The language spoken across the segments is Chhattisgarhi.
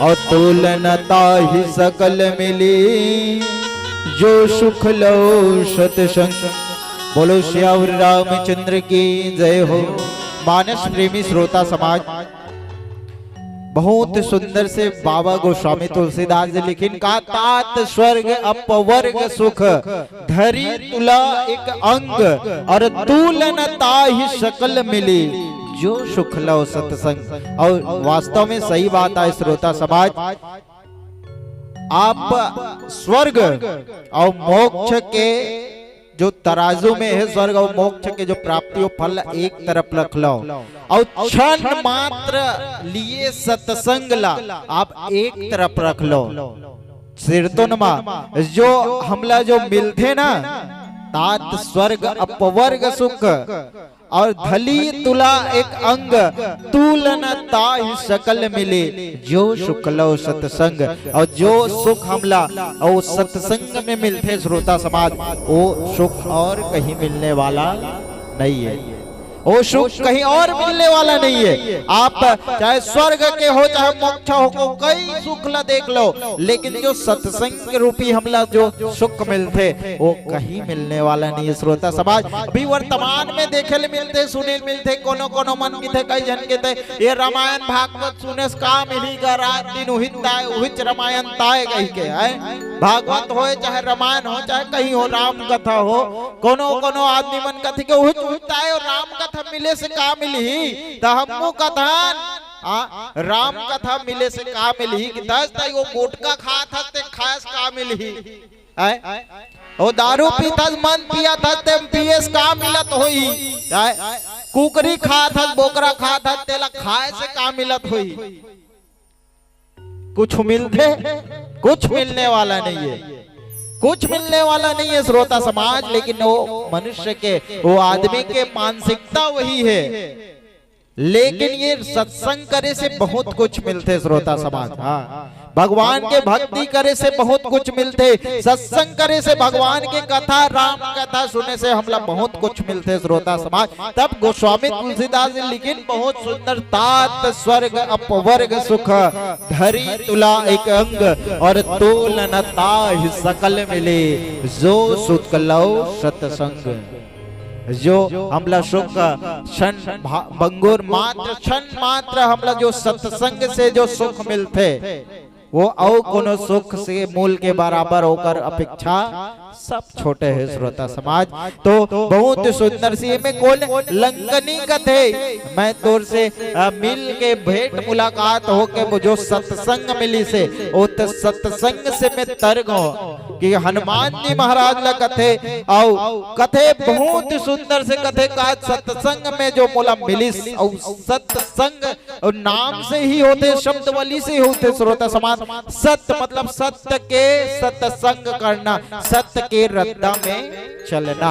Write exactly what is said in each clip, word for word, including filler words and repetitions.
अतुल न ताहि सकल मिली, जो सुख लो सतसंग। बोलो सियावर रामचंद्र की जय हो। मानस प्रेमी श्रोता समाज, बहुत सुंदर से बाबा गोस्वामी तुलसीदास जी लिखिन का, तात स्वर्ग अपवर्ग सुख, धरी तुला एक अंग, और तूल न ताहि सकल मिली, जो सुख लो सतसंग। और वास्तव में सही बात है श्रोता समाज, आप स्वर्ग और मोक्ष के जो तराजू में है, स्वर्ग और मोक्ष के जो प्राप्ति हो, फल एक तरफ रख लो, और क्षण मात्र लिए सतसंग ला आप एक तरफ रख लो। सिरतोन मा जो हमला जो मिलथे ना, तात स्वर्ग अपवर्ग सुख, और धली तुला एक अंग, तूल न ताहि सकल मिले, जो सुख लो सतसंग। और जो सुख हमला और सत्संग में मिलथे श्रोता समाज, वो सुख और कहीं मिलने वाला नहीं है। वो सुख कहीं और मिलने वाला नहीं है। आप चाहे स्वर्ग के हो, चाहे मोक्ष हो, को कई सुख ला देख लो, लेकिन जो सत्संग रूपी हमला जो सुख मिलथे, वो कहीं मिलने वाला नहीं है श्रोता समाज। अभी वर्तमान में देखे ले मिलथे, सुने ले मिलथे, कोनो कोनो मन किथे, कई झन किथे, ये रामायण भागवत सुने से का मिलही गा, रात दिन उहिच ताय, उहिच रामायण ताय कहि के, है। भागवत होय, चाहे रामायण हो, चाहे कहीं हो, राम कथा हो, कोनो कोनो आदमी मन कथे के उहिच उहिच ताय, राम कथा मिले से का मिलही? त हमू कथन, आ, राम कथा मिले से का मिलही? कि तस ताई वो गुटखा खात हस ते खाय से का मिलही? आय? ओ दारू पीत हस, मंद पियत हस, ते पिए से का मिलत होही? आय? कुकरी खात हस, बोकरा खात हस, तेला खाय से का मिलत होही? कुछ मिलथे? कुछ मिलने वाला नहीं है, कुछ मिलने वाला नहीं है श्रोता समाज। लेकिन वो मनुष्य के, वो आदमी के मानसिकता वही है। लेकिन ये सत्संग करे से बहुत कुछ मिलथे श्रोता समाज। हाँ, भगवान के भक्ति करे से बहुत कुछ मिलथे, सत्संग करे से भगवान के कथा, राम कथा सुने से हमला बहुत कुछ मिलथे श्रोता समाज। तब गोस्वामी तुलसीदास जी लिखिन बहुत सुंदर, तात स्वर्ग अपवर्ग सुख, धरी तुला एक अंग, और तोल न ताहि सकल मिले, जो सुख लो सतसंग। जो हमला सुख क्षण भा-, भंगुर मात्र, क्षण मात्र हमला जो सत्संग से जो सुख मिलथे, वो अउ कोनो सुख से मोल के बराबर ओकर अपेक्षा सब छोटे हे श्रोता समाज। तो बहुत सुंदर सी में कोन लंकनी कथे, मैं तोर से, अ, मिल के भेंट मुलाकात होके वो जो सत्संग मिलिस हे, वो त सत्संग से मैं तर गो कि हनुमान जी महाराज ला कथे, अउ कथे बहुत सुंदर से कथे का सत्संग में जो मोला मिलिस, अउ सत्संग और नाम से ही होथे, शब्दावली से ही होथे श्रोता समाज। सत्य मतलब सत्य के सत्संग करना, सत्य के रद्दा में चलना।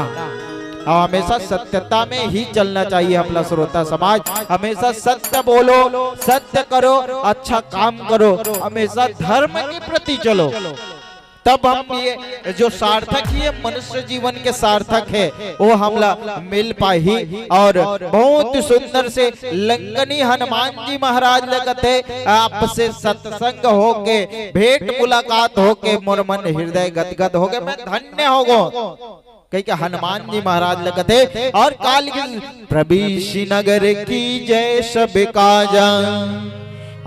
और हमेशा सत्यता में ही चलना चाहिए हमला श्रोता समाज। हमेशा सत्य बोलो, सत्य करो, अच्छा काम करो, हमेशा धर्म के प्रति चलो। तब हम ये जो सार्थक ही है, मनुष्य जीवन के सार्थक है, वो हमला मिल पाही। और बहुत सुंदर से लंकनी हनुमान जी महाराज ले कथे, आपसे सत्संग होके, भेंट मुलाकात होके मोर मन हृदय गदगद होगे, मैं धन्य होगो। कहिके हनुमान जी महाराज ले कथे। और काल की प्रवेश नगर कीजे सब काजा,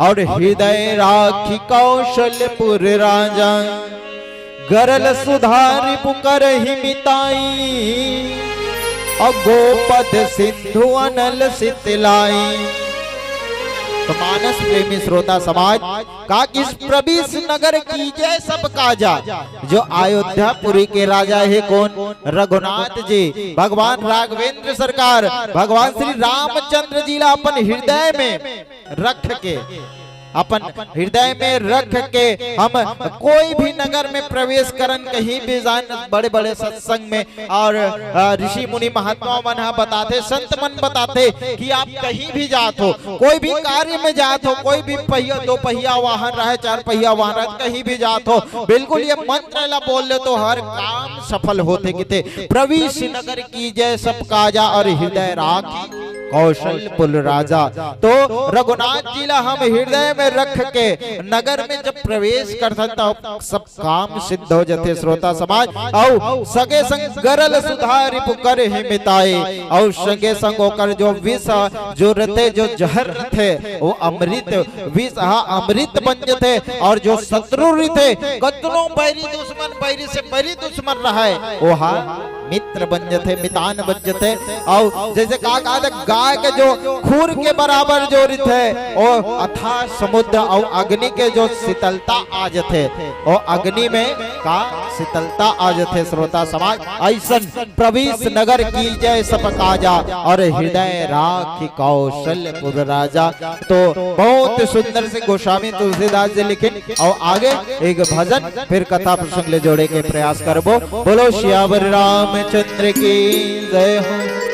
और हृदय राखी कौशलपुर राजा। गरल सुधा रिपु करहि मिताई, और गोपद सिंधु अनल सित लाई। तो मानस प्रेमी श्रोता समाज, का किस प्रवेश नगर कीजे सब काजा, जो अयोध्यापुरी के राजा हे कोन? रघुनाथ जी। भगवान राघवेंद्र सरकार भगवान श्री रामचंद्र जी ला अपन हृदय में रख के, अपन हृदय में रख के हम कोई भी नगर में प्रवेश करन, कहीं भी जान, बड़े-बड़े सत्संग में और, अ, ऋषि मुनि महात्मा मन ह बताथे, संत मन बताथे कि आप कहीं भी जात हो, कोई भी कार्य में जात हो, कोई भी पहिया, दो पहिया वाहन रहे, चार पहिया वाहन रहे, कहीं भी जात हो, बिल्कुल ये मंत्र ला बोल ले तो हर काम सफल होथे किथे। प्रवेश नगर कीजे सब काजा और हृदय राखी कौशलपुर राजा। तो रघुनाथ जी ला हम हृदय में रख के नगर में जब प्रवेश करथन, तब सब काम सिद्ध हो जथे, श्रोता समाज। अउ सगे संग गरल सुधा रिपु करहि मिताए, अउ सगे संग ओकर जो विष जो रथे, जो जहर रथे, वो अमृत, विष हा अमृत बन जथे। और जो शत्रु रथे, कतनो बैरी दुश्मन, बैरी से बैरी दुश्मन रहे, वो हा मित्र बन जथे, मितान बन जथे। अउ जैसे का कहत हे, गाय के जो खूर के बराबर जो रथे, ओ अथाह समुद्र अउ अग्नि के जो शीतलता आ जथे, ओ अग्नि में का शीतलता आ जथे, श्रोता समाज। अइसन प्रवेश नगर कीजय सब काजा, और हृदय राखि कौशलपुर राजा। तो बहुत सुंदर से गोस्वामी तुलसीदास जी लिखिन, अउ आगे एक भजन फिर कथा प्रसंग ले जोड़े के प्रयास करबो। बोलो सियावर रामचंद्र की जय हो।